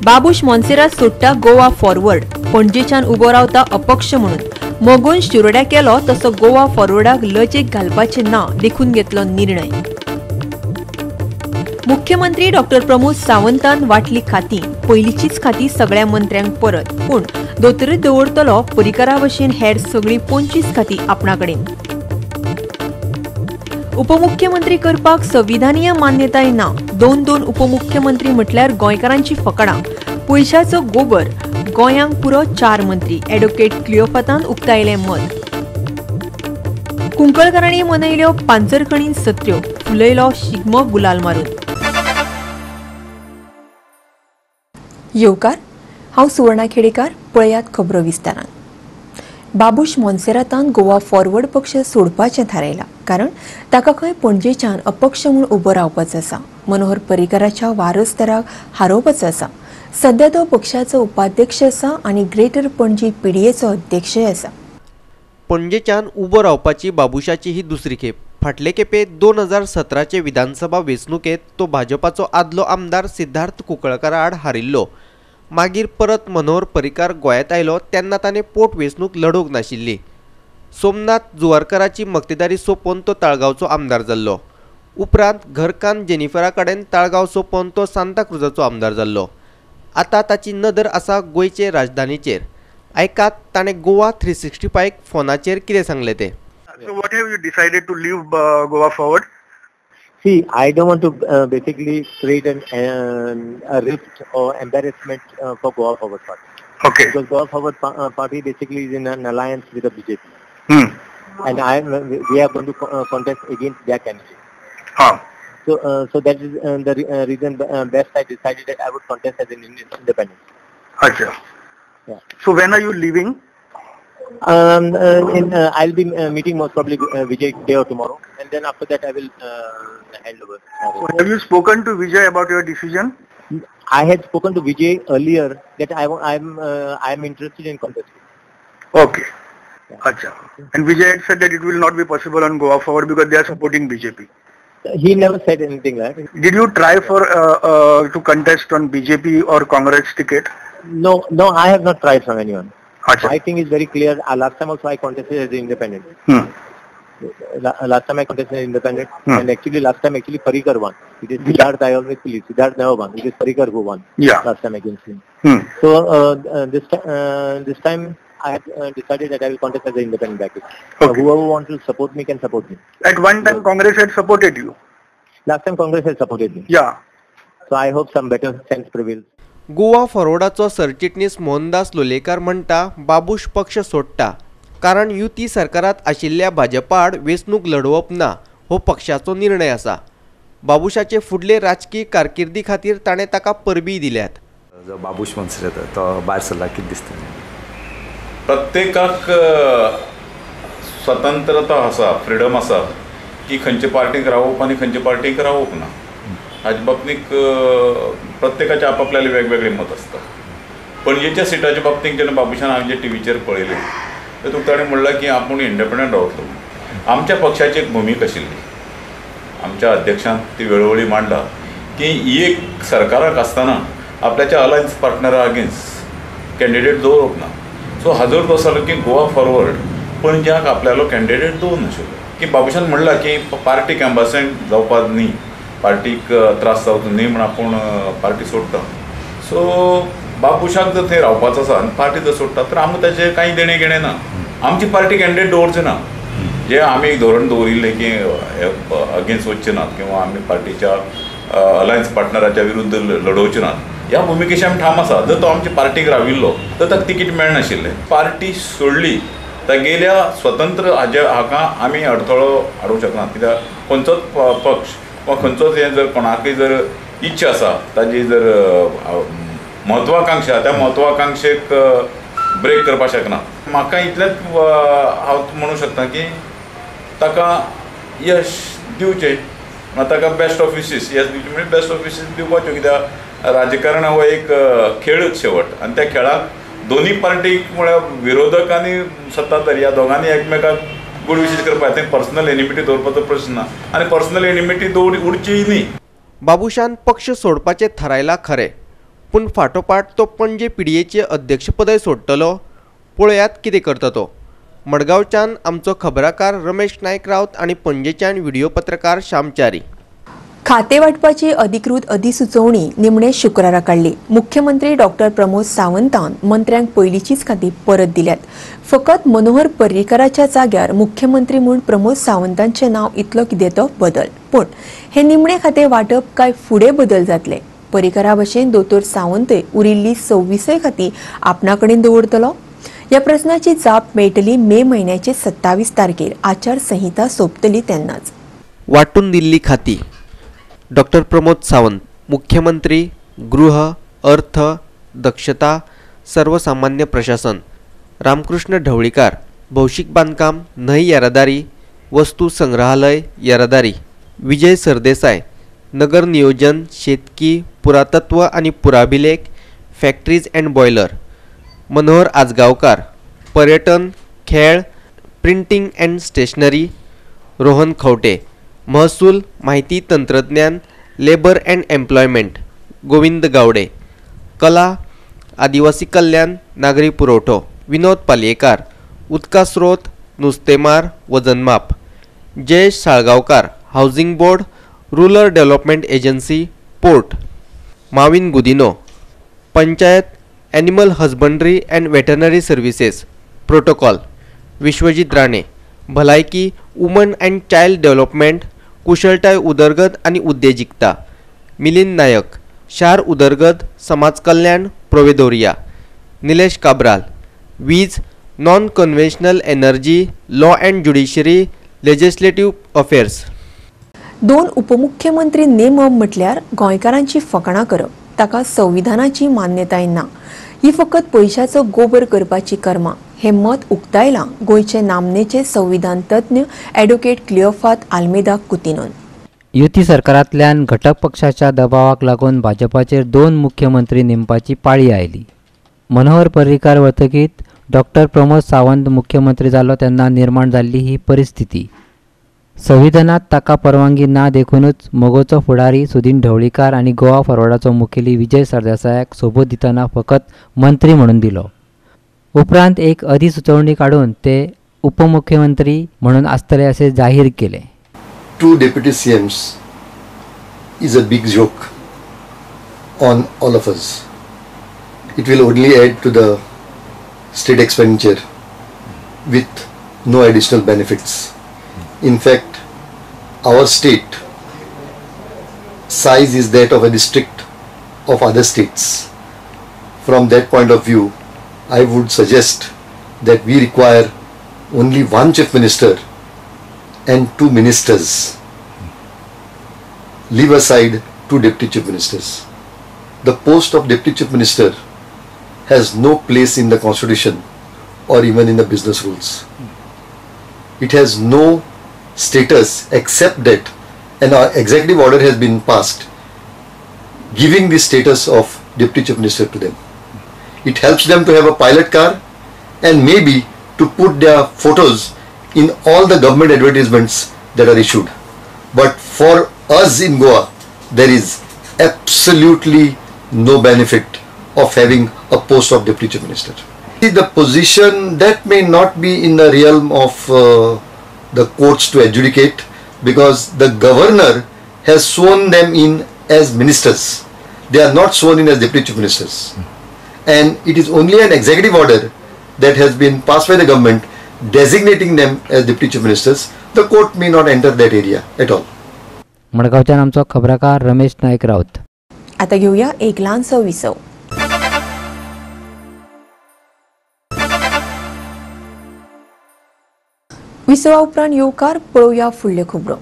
बाबूश मोन्सेरात सोडटा गोवा फॉरवर्ड, पणजेच्यान उबो रावता अपक्ष म्हणून। मोगून शिरोड्या केलो तसो गोवा फॉरवर्डाक लजेक घालपाचें ना देखून घेतलो निर्णय। मुख्यमंत्री डॉक्टर प्रमोद सावंतान वाटली खाती, पयलींचीच खाती सगळ्या मंत्र्यांक परत, पूण दोतोरूच दवरतलो पर्रीकरा भशेन हेर सगळीं 25 खाती आपणा कडेन। उपमुख्यमंत्री करपाक संविधानीय मान्यताय ना, दोन दोन उपमुख्यमंत्री म्हटल्यार गोंयकारांची फकडां, पयशाचो गोबर, गोंयांक पुरो 4 मंत्री, एडवोकेट क्लियोफातान उक्तायलें मत। कुंकळकारांनी मनयल्यो पांचरखणीन सत्र्यो, फुलयलो शिगमो गुलाल मारून। येवकार, हांव सुवर्णा खेडेकार, पळयात खबरो विस्तारान। बाबूश मोन्सेरातान गोवा फॉरवर्ड पक्ष सोडपाचें थारायलां, कारण ताका खंय पणजेच्यान अपक्ष म्हूण उबो रावपाचो आसा। मनोहर पर्रीकराच्या वारसदाराक हारोवपाचो आसा। सध्या तो पक्षाचो उपाध्यक्ष आसा आनी ग्रेटर पणजी पीडीएचो अध्यक्षय आसा। पणजेच्यान उबो रावपाची बाबूशाची ही दुसरी खेप। फाटले खेपे 2017चे विधानसभा वेंचणुकेंत तो भाजपाचो आदलो आमदार सिद्धार्थ कुंकळकारा आड हारिल्लो। मागीर परत मनोहर पर्रीकार गोंयांत आयलो तेन्ना ताणें पोट वेंचणूक लडोवंक नाशिल्ली। सोमनाथ जुवारकराची मक्तेदारी सोंपोवन तो ताळगांवचो आमदार जाल्लो। उपरांत घरकान्न जेनिफरा कडेन ताळगांव सोंपोवन तो सांताक्रुजाचो आमदार जाल्लो। आतां ताची नदर आसा गोंयचे राजधानीचेर। आयकात ताणें गोवा 365 फोनाचेर कितें सांगलें तें। So what have you decided to leave Goa Forward? See, I don't want to basically create a rift or embarrassment for Goa Forward Party. Okay. Because Goa Forward Party basically is in an alliance with the BJP. And we are going to contest against their candidate. Huh. So, so that is the reason best I decided that I would contest as an independent. Acha. Yeah. So when are you leaving? I'll be meeting most probably Vijay today or tomorrow, and then after that I will hand over. So have you spoken to Vijay about your decision? I had spoken to Vijay earlier that I'm interested in contesting. Okay. Yeah. Acha. And Vijay had said that it will not be possible on Goa Forward because they are supporting BJP. He never said anything like that. Did you try for to contest on BJP or Congress ticket? No, no, I have not tried from anyone. Achha. My thing is very clear. Last time also I contested as independent. Last time I contested as independent, and actually last time actually Parrikar won. It is Siddharth, I always believe Siddharth never won. It is Parrikar who won. Yeah. Last time against him. So this time I have decided that I will contest as an independent bracket. Okay. So whoever wants to support me can support me. At one time Congress had supported you. Last time Congress had supported me. Yeah. So I hope some better sense prevails. Goa फॉरवर्डाचो सरचिटणीस मोहनदास लोलयेकार म्हणटा बाबूश पक्ष सोडटा कारण युती सरकारांत आशिल्ल्या भाजपा आड वेंचणूक लढोवप ना हो पक्षाचो निर्णय आसा। बाबूशाचे फुडले राजकीय कारकिर्दी खातीर ताणें ताका परबीं दिल्यात। जो बाबूश मोन्सेरात तो भायर सरला कितें दिसता? प्रत्येकाक स्वतंत्रता आसा, फ्रिडम आसा की खंयचे पार्टीक रावप आनी खंयचे पार्टीक रावप ना। हाजे बाबतीक प्रत्येकाचे आपापल्याले वेगवेगळे मत आसता। पणजेच्या सिटाच्या बाबतींत जेन्ना बाबूशान हांवें जे टिवीचेर पळयलें तेतूंत ताणें म्हणलां की आपूण इंडिपेंडंट रावतलो। आमच्या पक्षाची एक भुमिका आशिल्ली, आमच्या अध्यक्षान ती वेळोवेळी मांडला की एक सरकाराक आसतना आपल्याच्या अलायन्स पार्टनरा अगेन्स्ट कॅन्डिडेट दवरप ना। सो हाजो अर्थ असो जालो की गोवा फॉरवर्ड पणज्याक आपल्यालो कॅन्डिडेट दवरनाशिल्लो की बाबूशान म्हणलां की पार्टीक एम्बॅरसमेंट जावपाक न्ही, पार्टीक त्रास जावचो न्ही म्हण आपूण पार्टी सोडटा। सो बाबूशाक जर थंय रावपाचो आसा आनी पार्टी जर सोडटा तर आमकां ताचें कांय देणें घेणें ना। आमची पार्टी कॅन्डिडेट दवरचे ना, जे आमी एक धोरण दवरिल्लें की अगेन्स्ट वचचे नात किंवा आमी पार्टीच्या अलायन्स पार्टनराच्या विरुद्ध लडोवचे नात, ह्या भुमिकेशी आमी ठाम आसा। जर तो आमच्या पार्टीक राविल्लो तर ताका तिकीट मेळनाशिल्लें। पार्टी सोडली तागेल्या स्वतंत्र हाजे हाका आमी अडथळो हाडूंक शकना, कित्याक खंयचोच पक्ष वा खंयचोच हें जर कोणाकय जर इच्छा आसा ताजी जर महत्वाकांक्षा, त्या महत्वाकांक्षेक ब्रेक करपाक शकना। म्हाका इतलेंच हांव म्हणूंक शकता की ताका यश दिवचें, ताका बेस्ट ऑफ विशीस, यश दिवचें म्हणजे बेस्ट ऑफ विशीस दिवपाच्यो, कित्याक राजकारण हो एक खेळच शेवट आनी त्या खेळाक दोनूय पार्टीक म्हळ्यार विरोधक आनी सत्ताधारी ह्या दोगांनी एकमेकाक गुड विशीस करपाक, थंय पर्सनल एनिमिटी दवरपाचो प्रश्न ना आनी पर्सनल एनिमिटी उरचीय न्ही। बाबूशान पक्ष सोडपाचें थारायलां खरें, पूण फाटोफाट तो पणजे पीडीएचे अध्यक्षपदय सोडटलो. पळयात कितें करता तो. मडगांवच्यान आमचो खबराकार रमेश नायक रावत आनी पणजेच्यान व्हिडिओ पत्रकार श्यामचारी. खाते वाटपाची अधिकृत अधिसुचोवणी निमणे शुक्रारा काडली. मुख्यमंत्री डॉक्टर प्रमोद सावंतान मंत्र्यांक पयलींचीच खाती परत दिल्यात. फकत मनोहर पर्रीकराच्या जाग्यार मुख्यमंत्री म्हूण प्रमोद सावंतांचें नांव इतलो कितें तो बदल. पूण हे निमणे खाते वाटप काय फुडें बदल जातले? पर्रीकरा भशेन दोतोर सावंतय उरिल्ली 26 खाती आपणा कडेन दवरतलो? ह्या प्रस्नाची जाप मेळटली मे म्हयन्याचे 27 तारखेर आचारसंहिता सोंपतली तेन्नाच. वांटून दिल्ली खाती. डॉक्टर प्रमोद सावंत मुख्यमंत्री, गृह, अर्थ, दक्षता, सर्वसामान्य प्रशासन. रामकृष्ण ढवळीकार भौशीक बांदकाम, न्हंय येरादारी, वस्तू संग्रहालय, येरादारी. विजय सरदेसाय नगर नियोजन, शेतकी, पुरातत्व आनी पुराभिलेख, factories and boiler. Manohar Ajgaonkar पर्यटन, खेळ, printing and stationery. Rohan Khaunte महसूल, माहिती तंत्रज्ञान, labour and employment. Govind Gawade कला, आदिवासी कल्याण, नागरी पुरवठो. विनोद पालयेकार उदका स्रोत, नुस्तेमार, वजनमाप. Jayesh Salgaonkar housing board, rural development agency, port. Mauvin Godinho panchayat, animal husbandry and veterinary services, protocol. Vishwajit Rane भलायकी, वुमन अँड चायल्ड डेव्हलपमेंट, कुशळटाय उदरगत आनी उद्देजिकता. मिलिंद नायक शार उदरगत, समाज कल्याण, प्रोवेदोरिया. निलेश काब्राल वीज, non conventional energy, law and judiciary, legislative affairs. 2 उपमुख्यमंत्री नेमप म्हटल्यार गोंयकारांची फकाणां करप. ताका संविधानाची मान्यताय ना. ही फकत पयशाचो गोबर करपाची कर्मां हें मत उक्तायलां गोंयचे नामनेचे संविधान तज्ञ ॲडव्होकेट क्लिओफात आल्मेदा कुतिनोन. युती सरकारांतल्यान घटक पक्षाच्या दबावाक लागून भाजपाचेर 2 मुख्यमंत्री नेमपाची पाळी आयली. मनोहर पर्रीकार वतकीत डॉक्टर प्रमोद सावंत मुख्यमंत्री जालो तेन्ना निर्माण जाल्ली ही परिस्थिती. संविधानात ताका परवानगी ना देखूनच मगोचो फुडारी सुदीन ढवळीकार आनी गोवा फॉरवर्डाचो मुखेली विजय सरदेसायाक सोबूत दितना फकत मंत्री म्हणून दिलो. उपरांत एक अधिसुचोवणी काडून ते उपमुख्यमंत्री म्हणून आसतले असे जाहीर केले. 2 deputy CMs is a big joke on all of us. It will only add to the state expenditure with no additional benefits. In fact, our state size is that of a district of other states. From that point of view, I would suggest that we require only 1 chief minister and 2 ministers. Leave aside 2 deputy chief ministers. The post of deputy chief minister has no place in the constitution or even in the business rules. It has no status except that an executive order has been passed giving the status of deputy chief minister to them. It helps them to have a pilot car and maybe to put their photos in all the government advertisements that are issued. But for us in Goa, there is absolutely no benefit of having a post of deputy chief minister. The position that may not be in the realm of the courts to adjudicate, because the governor has sworn them in as ministers. They are not sworn in as deputy chief ministers. And it is only an executive order that has been passed by the government designating them as deputy chief ministers. The court may not enter that area at all. मडगांवच्यान आमचो खबराकार रमेश नायक राऊत. आता घेऊया एक ल्हानसो विसव. विसवा उपरांत येवकार पळोवया फुडल्यो खबरो.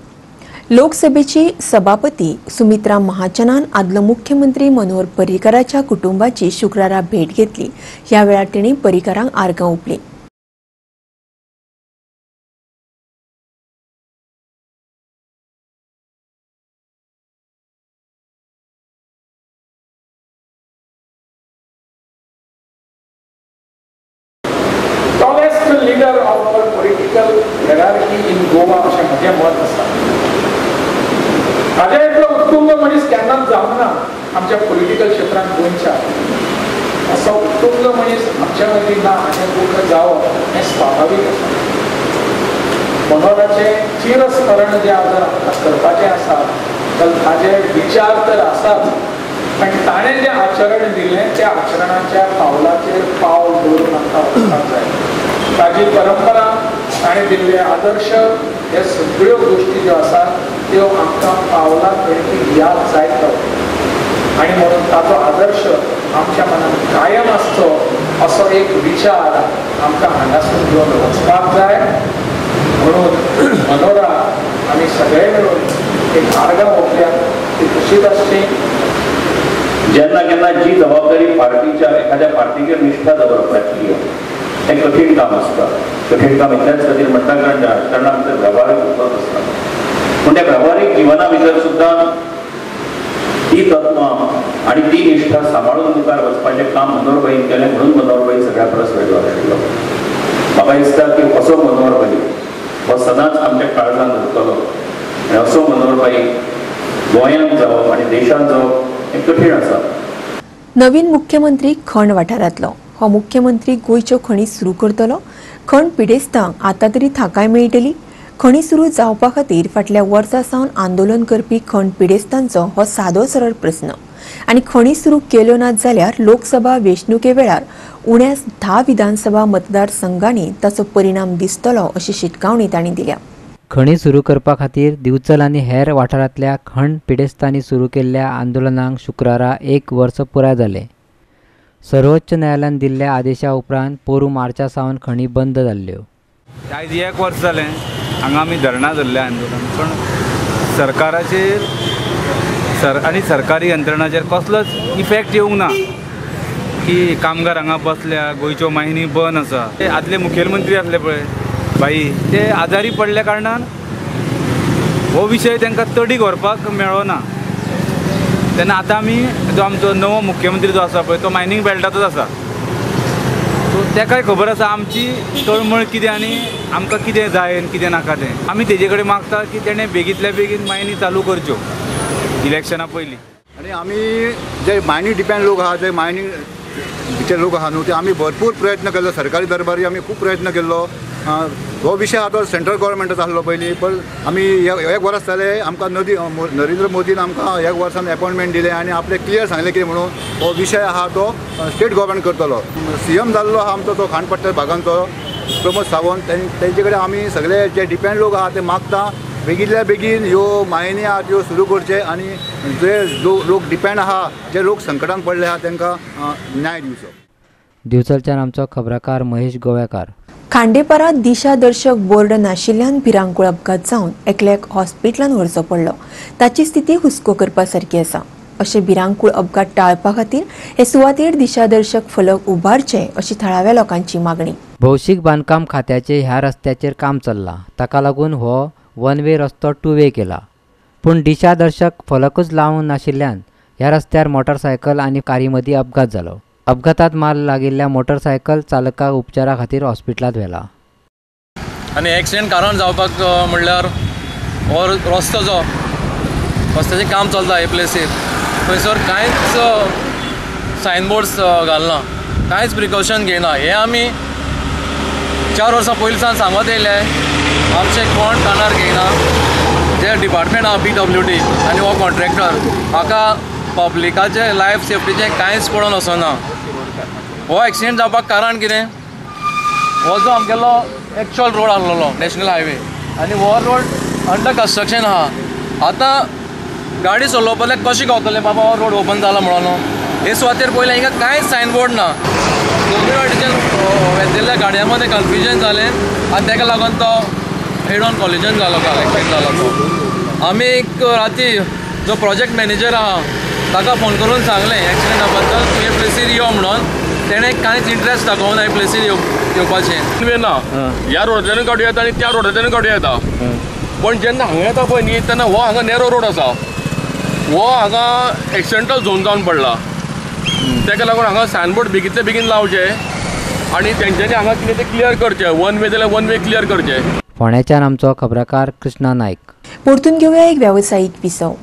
लोकसभेची सभापती सुमित्रा महाजनान आदलो मुख्यमंत्री मनोहर पर्रीकराच्या कुटुंबाची शुक्रारा भेट घेतली. ह्या वेळार तिणें पर्रीकरांक आर्गां ओंपलीं. Tallest leader of our political hierarchy in Goa अशें म्हजें मत आसा. हाज्या इतलो उत्तुंग मनीस केन्नाच जावंक ना आमच्या पॉलिटिकल क्षेत्रांत गोंयच्या. असो उत्तुंग मनीस आमच्या मदीं ना हाचें दुख्ख जावप हें स्वाभावीक आसा. मनोहराचें चिरस्मरण जें जर आमकां करपाचें आसा तर ताजे विचार तर आसाच, पण ताणें जें आचरण दिलें त्या आचरणाच्या पावलाचेर पावल दवरून आमकां वचपाक जाय. ताजी परंपरा, ताणें दिल्ले आदर्श, हे सगळ्यो गोश्टी ज्यो आसात त्यो आमकां पावला कणकी याद जायत रावता आनी म्हणून ताचो आदर्श आमच्या मनांत कायम आसचो असो एक विचार आमकां हांगासून घेवन वचपाक जाय. म्हणून मनोहरा आमी सगळे मेळून एक आर्गां ओंपल्या ती तशीच आसची. जेन्ना केन्ना जी जबाबदारी पार्टीच्या एखाद्या पार्टीचेर निश्ठा दवरपाची हें कठीण काम आसता. कठीण काम इतल्याच खातीर म्हणटा कारण राजकारणां भितर वेव्हारीक उरपाक आसता, पूण त्या वेव्हारीक जिवना भितर सुद्दां ती तत्वां आनी ती निश्ठा सांबाळून मुखार वचपाचें काम मनोहरभाईन केलें, म्हणून मनोहरभाई सगळ्या परस वेगळो आशिल्लो. म्हाका दिसता की असो मनोहरभाई हो सदांच आमच्या काळजान उरतलो आनी असो मनोहरभाई गोंयांत जावप आनी देशांत जावप हें कठीण आसा. नवीन मुख्यमंत्री खण वाठारांतलो हो मुख्यमंत्री गोंयच्यो खणी सुरू करतलो. खण पिडेस्तांक आतां तरी थाकाय मेळटली. खणी सुरू जावपा खातीर फाटल्या वर्सा सावन आंदोलन करपी खण पिडेस्तांचो हो सादो सरळ प्रस्न आनी खणी सुरू केल्यो नात जाल्यार लोकसभा वेंचणुके वेळार उण्यास 10 विधानसभा मतदारसंघांनी ताचो परिणाम दिसतलो अशी शिटकावणी तांणी दिल्या. खणी सुरू करपा खातीर दिवचल आनी हेर वाठारांतल्या खण पिडेस्तांनी सुरू केल्ल्या आंदोलनाक शुक्रारा 1 वर्स पुराय जालें. सर्वोच्च न्यायालयान दिल्ल्या आदेशा उपरांत पोरूं मार्चा सावन खणी बंद जाल्ल्यो. आयज 1 वर्स जालें हांगा आमी धरणां धरलें आंदोलन, पूण सरकाराचेर आनी सरकारी यंत्रणाचेर कसलोच इफेक्ट येवंक ना की कामगार हांगा बसल्या, गोंयच्यो मायनी बंद आसा. ते आदले मुखेलमंत्री आसले पळय भाई, ते आजारी पडल्या कारणान हो विशय तांकां तडीक व्हरपाक मेळ्ळो ना. तेन्ना आतां आमी जो आमचो नवो मुख्यमंत्री जो आसा पळय तो मायनींग बेल्टांतूच आसा, सो ताकाय खबर आसा आमची तळमळ कितें आनी आमकां कितें जाय आनी कितें नाका तें. आमी तेजे कडेन मागता की तेणें बेगींतल्या बेगीन मायनी चालू करच्यो इलेक्शना पयलीं. आनी आमी जे मायनींग डिपेंड लोक आहा, जे मायनींग भितर लोक आहा न्हू, ते आमी भरपूर प्रयत्न केल्लो, सरकारी दरबारी आमी खूब प्रयत्न केल्लो. हो विशय आतां सेंट्रल गव्हर्मेंटाचो आसलो पयलीं, पण आमी 1 वर्स जालें आमकां नरेंद्र मोदीन आमकां 1 वर्सान एपॉयंटमेंट दिलें आनी आपलें क्लियर सांगलें कितें म्हणून हो विशय आहा तो स्टेट गव्हर्मेंट करतलो. सी एम जाल्लो आहा आमचो तो खाणपट्टे भागांचो प्रमोद सावंत, तेंचे कडेन आमी सगळे जे डिपेंड लोक आहा ते मागता बेगींतल्या बेगीन ह्यो मायनी आहा त्यो सुरू करचे आनी जे लोक डिपेंड आहा, जे लोक संकटान पडले आहा तांकां न्याय दिवचो. दिवचलच्यान आमचो खबराकार महेश गोवेकार. खांडेपारांत दिशादर्शक बोर्ड नाशिल्ल्यान भिरांकूळ अपघात जावन एकल्याक हॉस्पिटलांत व्हरचो पडलो. ताची स्थिती हुस्को करपा सारकी आसा. अशे भिरांकूळ अपघात टाळपा खातीर हे सुवातेर दिशादर्शक फलक उबारचे अशी थळाव्या लोकांची मागणी. भौशीक बांदकाम खात्याचे ह्या रस्त्याचेर काम चल्लां, ताका लागून हो वन वे रस्तो टू वे केला, पूण दिशादर्शक फलकूच लावंक नाशिल्ल्यान ह्या रस्त्यार मोटरसायकल आनी कारी मदीं अपघात जालो. अपघातात मार लागिल्ल्या मोटरसायकल चालकाक उपचारा खातीर हॉस्पिटलांत व्हेला. आनी एक्सिडेंट कारण जावपाक म्हणल्यार हो रस्तो जो रस्त्याचें काम चलता हे प्लेसीर, थंयसर कांयच सायनबोर्ड्स घालना, कांयच प्रिकॉशन घेयना. हें आमी 4 वर्सां पयलीं सावन सांगत येयले, आमचें कोण कानार घेयना. जे डिपार्टमेंट आहा PWD आनी हो कॉन्ट्रॅक्टर हाका पब्लिकाचें लायफ सेफ्टीचें कांयच पडोन वचना. हो एक्सिडेंट जावपाक कारण कितें, हो जो आमगेलो एक्चुअल रोड आसलेलो नॅशनल हायवे आनी हो रोड अंडर कन्स्ट्रक्शन आहा. आतां गाडी चलोवपाक कशें गावतलें बाबा हो रोड ओपन जाला म्हणून. हे सुवातेर पयलें हिंगा कांयच सायनबोर्ड ना, दोनूय वाटेच्यान वेतिल्ल्या गाडयां मदें कन्फ्युजन जालें आनी ताका लागून तो हेड ऑन कॉलिजन जालो, एक्सिडेंट जालो तो. आमी एक राती जो प्रोजेक्ट मॅनेजर आहा ताका फोन करून सांगलें एक्सिडेंटा बद्दल, तूं हे प्लेसीर यो म्हणून. तेणें कांयच इंट्रस्ट दाखोवना हे प्लेसीर येवपाचें. वे ना, ह्या रोडांतल्यान गाडी येता आनी त्या रोडांतल्यान गाडी येता, पण जेन्ना हांगा येता पळय न्ही तेन्ना हो हांगा नॅरो रोड आसा, हो हांगा एक्सिडेंटल झोन जावन पडला. ताका लागून हांगा सायनबोर्ड बेगींतले बेगीन लावचे आनी तेंच्यांनी हांगा कितें तें क्लियर करचें, वन वे जाल्यार वन वे क्लियर करचें. फोंड्याच्यान आमचो खबराकार कृष्णा नायक. परतून घेवया एक वेवसायीक विसव.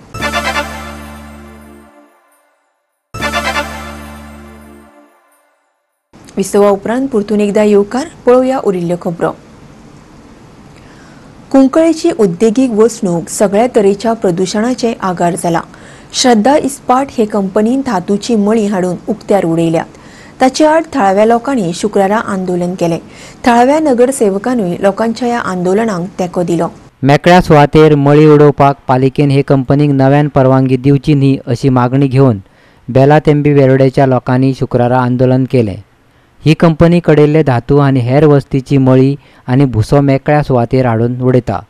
विसवा उपरांत परतून एकदा येवकार. पळोवया उरिल्ल्यो खबरो. कुंकळेची उद्देगीक वसणूक सगळ्या तरेच्या प्रदुशणाचे आगार जाला. श्रद्धा इस्पाट हे कंपनीन धातूची मळी हाडून उक्त्यार उडयल्यात. ताचे आड थळाव्या लोकांनी शुक्रारा आंदोलन केलें. थळाव्या नगरसेवकांनी लोकांच्या ह्या आंदोलनाक तेंको दिलो. मेकळ्या सुवातेर मळी उडोवपाक पालिकेन हे कंपनीक नव्यान परवानगी दिवची न्ही अशी मागणी घेवन बेला तेंबी वेरोडेच्या लोकांनी शुक्रारा आंदोलन केलें. ही कंपनी कडेल्ले धातू आनी हेर वस्तीची मळी आनी भुसो मेकळ्या सुवातेर हाडून उडयता.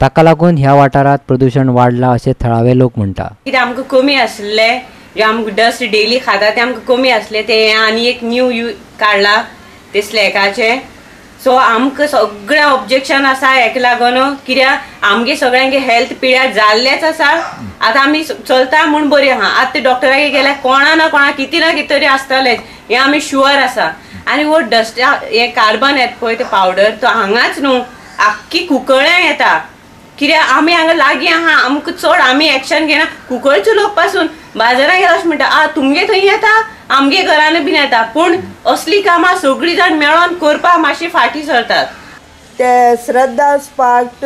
ताका लागून ह्या वाठारांत प्रदूशण वाडलां अशें थळावे लोक म्हणटा. कितें आमकां कमी आसलें जे आमकां डस्ट डेली खाता ते आमकां कमी आसले ते आनी एक न्यू you काडला ते स्लॅकाचे. सो आमकां सगळें ऑब्जेक्शन आसा हेका लागून, कित्याक आमगे सगळ्यांगे हेल्थ पिड्यार जाल्लेच आसा. आतां आमी चलता म्हूण बरी आहा, आतां ते डॉक्टरागे गेल्यार कोणा ना कोणा कितें ना कितें तरी आसतलेंच हें आमी शुअर आसा. आनी हो डस्ट हे कार्बन येता पळय ते पावडर तो हांगाच न्हू आख्खी कुंकळ्यां येता, कित्याक आमी हांगा लागीं आहा, आमकां चड आमी एक्शन घेना. कुंकळचे लोक पासून बाजारान गेला अशें म्हणटा, आ तुमगे थंय येता आमगे घरान बीन येता, पूण असली कामां सगळीं जाण मेळोन करपाक मातशी फाटीं सरतात. ते Shraddha Ispat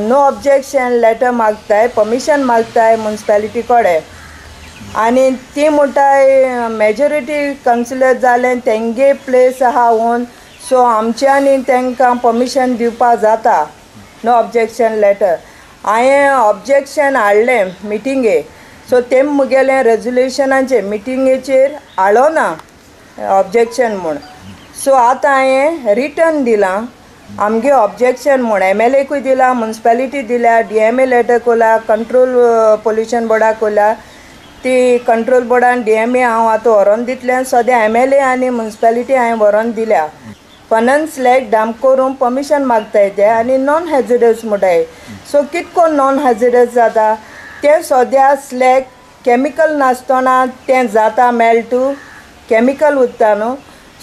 no objection letter मागताय, परमिशन मागताय म्युनिसिपालिटी कडेन, आनी ती म्हणटाय मेजोरिटी कावन्सिलर जालें तेंगे प्लेस आहा ओन, सो आमच्यांनी तांकां परमिशन दिवपा जाता नो ऑब्जेक्शन लेटर. हांवें ऑब्जेक्शन हाडलें मिटिंगे, सो ते म्हगेलें रेजोल्युशनाचेर मिटिंगेचेर हाडलो ना ऑब्जेक्शन म्हूण. सो आतां हांवें रिटर्न दिलां आमगे ऑब्जेक्शन म्हूण, एमएलएकूय दिलां, म्युनिसिपालिटी दिल्या, डीएमए लेटर कोला, कंट्रोल पोल्युशन बोर्डाक कोला. ती कंट्रोल बोर्डान डीएमए हांव आतां व्हरोन दितलें, सद्या एमएलए आनी म्युनिसिपालिटी हांवें व्हरोन दिल्या. फनन स्लॅग डंप करूंक परमिशन मागताय ते आनी नॉन हॅझिडस म्हणटाय. सो कितको नॉन हॅझिडस जाता तें सद्या स्लॅग कॅमिकल नासतना तें जाता, मेल्टू कॅमिकल उरता न्हू,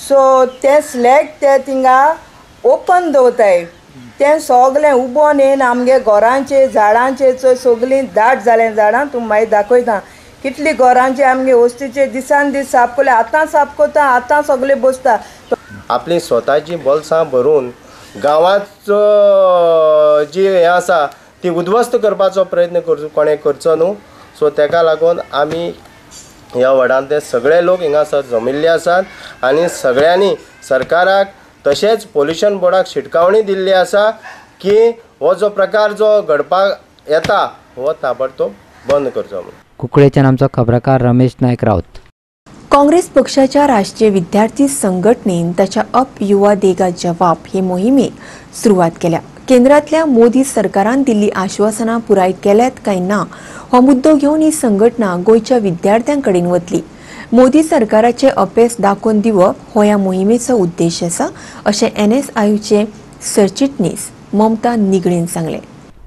सो तें स्लॅग ते थिंगा ओपन दवरताय, तें सगळें उबोन येवन आमगे घरांचे झाडांचे चोय सगळीं दाट जालें झाडां, तूं मागीर दाखयता कितली घरांचे आमगे वस्तीचे दिसान दीस साफ केले, आतां साफ करता, आतां सगळे बसता. आपली स्वताची बोल्सां भरून गांवांत जी हें आसा ती उद्ध्वस्त करपाचो प्रयत्न करचो कोणें करचो न्हू. सो तेका लागून आमी ह्या वॉर्डांतले सगळे लोक हिंगासर जमिल्ले आसात आनी सगळ्यांनी सरकाराक तशेंच पोल्युशन बोर्डाक शिटकावणी दिल्ली आसा की हो जो प्रकार जो घडपाक येता हो ताबडतोब बंद करचो म्हणून. कुंकळेच्यान आमचो खबराकार रमेश नायक राऊत. काँग्रेस पक्षाच्या राष्ट्रीय विद्यार्थी संघटनेन ताच्या अप युवा देगा जवाब हे मोहिमेक सुरवात केल्या. केंद्रातल्या मोदी सरकारान दिल्ली आश्वासनां पुराय केल्यात काय ना हो मुद्दो घेवन ही संघटना गोंयच्या विद्यार्थ्यां कडेन वतली. मोदी सरकाराचे अपेस दाखोवन दिवप हो ह्या मोहिमेचो उद्देश आसा अशें एनएसआयूचे सरचिटणीस ममता निगडीन सांगलें.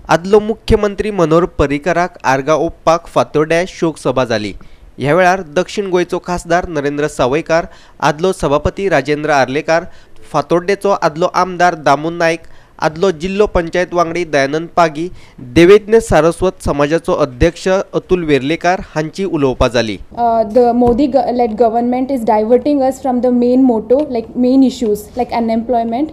आदलो मुख्यमंत्री मनोहर पर्रीकराक आर्गां ओंपपाक फातोड्ड्यां शोकसभा जाली. ह्या वेळार दक्षिण गोंयचो खासदार नरेंद्र सावयकार, आदलो सभापती राजेंद्र आर्लेकार, फातोड्डेचो आदलो आमदार दामू नायक, आदलो जिल्लो पंचायत वांगडी दयानंद पागी, देवेज्ञ सारस्वत समाजाचो अध्यक्ष अतुल वेर्लेकार हांची उलोवपां जाली. The Modi led government is diverting us from the main motto, like main issues like unemployment.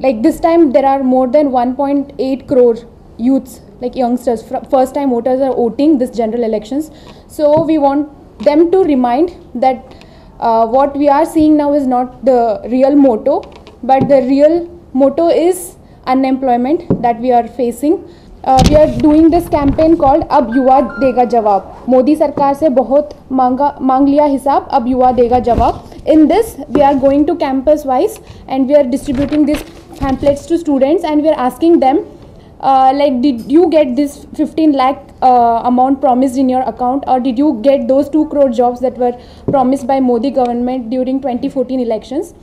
Like this time there are more than 1.8 crore youths, like youngsters, first time voters are voting this general elections. So we want them to remind that what we are seeing now is not the real motto, but the real motto is unemployment that we are facing. We are doing this campaign called Ab Yuva Dega Jawab. Modi सरकार से बहुत मांग लिया हिसाब, अब युवा देगा जवाब. In this we are going to campus wise and we are distributing these pamphlets to students and we are asking them like, did you get this 15 lakh amount promised in your account, or did you get those 2 crore jobs that were promised by Modi government during 2014 elections?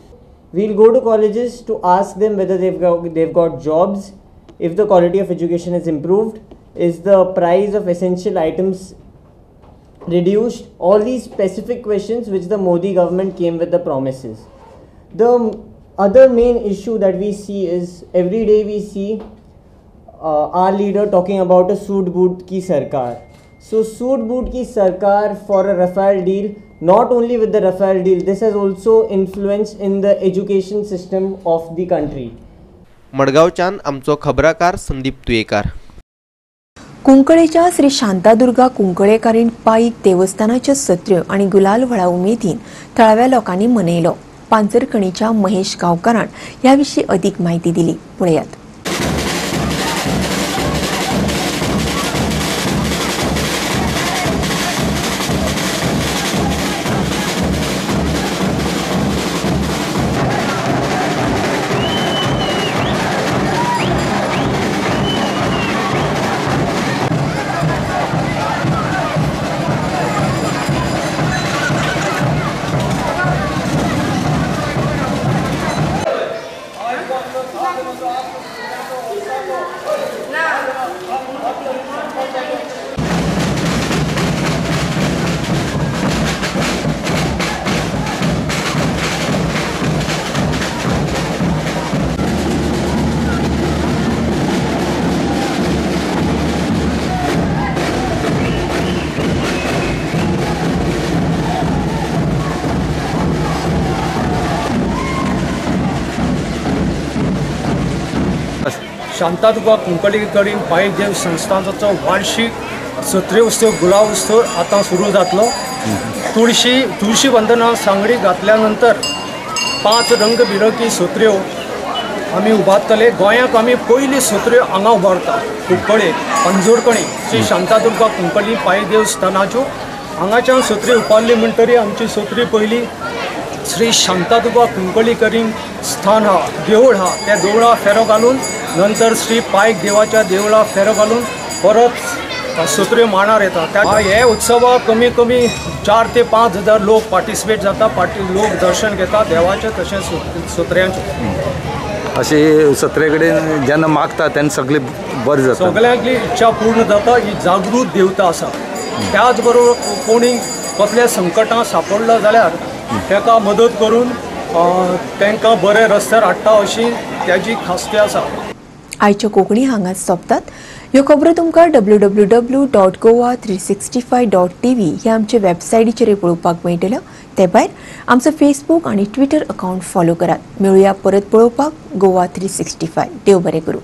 We'll go to colleges to ask them whether they've got jobs, if the quality of education is improved, is the price of essential items reduced, all these specific questions which the Modi government came with the promises. The other main issue that we see is every day we see our leader talking about a suit boot ki sarkar. So suit boot ki sarkar for a Rafale deal Not only with the Rafale deal, this has also influenced in the education system of the country. मडगांवच्यान आमचो खबराकार संदीप तुयेकार. कुंकळेच्या श्री शांतादुर्गा कुंकळेकारीण पाईक देवस्थानाच्यो सत्र्यो आनी गुलाल व्हडा उमेदीन थळाव्या लोकांनी मनयलो. पांजरकणीच्या महेश गांवकारान ह्या विशीं अदीक म्हायती दिली, पळयात. शांतादुर्गा कुंकळीकरीन पाई देव संस्थानाचो वार्षिक सत्रे उत्सव गुलाब उत्सव आतां सुरू जातलो. तुळशी वंदना सांगडी घातल्या नंतर 5 रंगबिरंगी सत्र्यो आमी उबारतले. गोंयांत आमी पयली सत्र्यो हांगा उबारता, कुंकळे पंजोरकणी श्री शांतादुर्गा कुंकळी पाई देवस्थानाच्यो. हांगाच्यान सत्री उबारली म्हणटरी आमची सत्री पयली श्री शांतादुर्गा कुंकळीकरीन स्थान हा, देवूळ हा, त्या देवळा फेरो घालून नंतर श्री पायक देवाच्या देवळा फेरो घालून परत सत्र्यो मांडार येता. त्या हे उत्सवाक कमी कमी 4 ते 5 हजार लोक पार्टिसिपेट जाता, लोक दर्शन घेता देवाचें तशेंच सत्र्यांचें. अशें सत्रे कडेन जेन्ना मागता तेन्ना सगळें बरें जाता, सगळ्यांतली इच्छा पूर्ण जाता. ही जागृत देवता आसा. त्याच बरोबर कोणी कसल्या संकटां सापडलो जाल्यार ताका मदत करून तांकां बरे रस्त्यार हाडटा अशी ताजी खासती आसा. आयच्यो कोंकणी हांगाच सोंपतात. ह्यो खबरो तुमकां www.goa365.tv ह्या आमचे वेबसायटीचेर पळोवपाक मेळटल्यो. ते भायर आमचो फेसबूक आनी ट्विटर अकावंट फॉलो करात. मेळुया परत पळोवपाक गोवा 365. देव बरें करूं.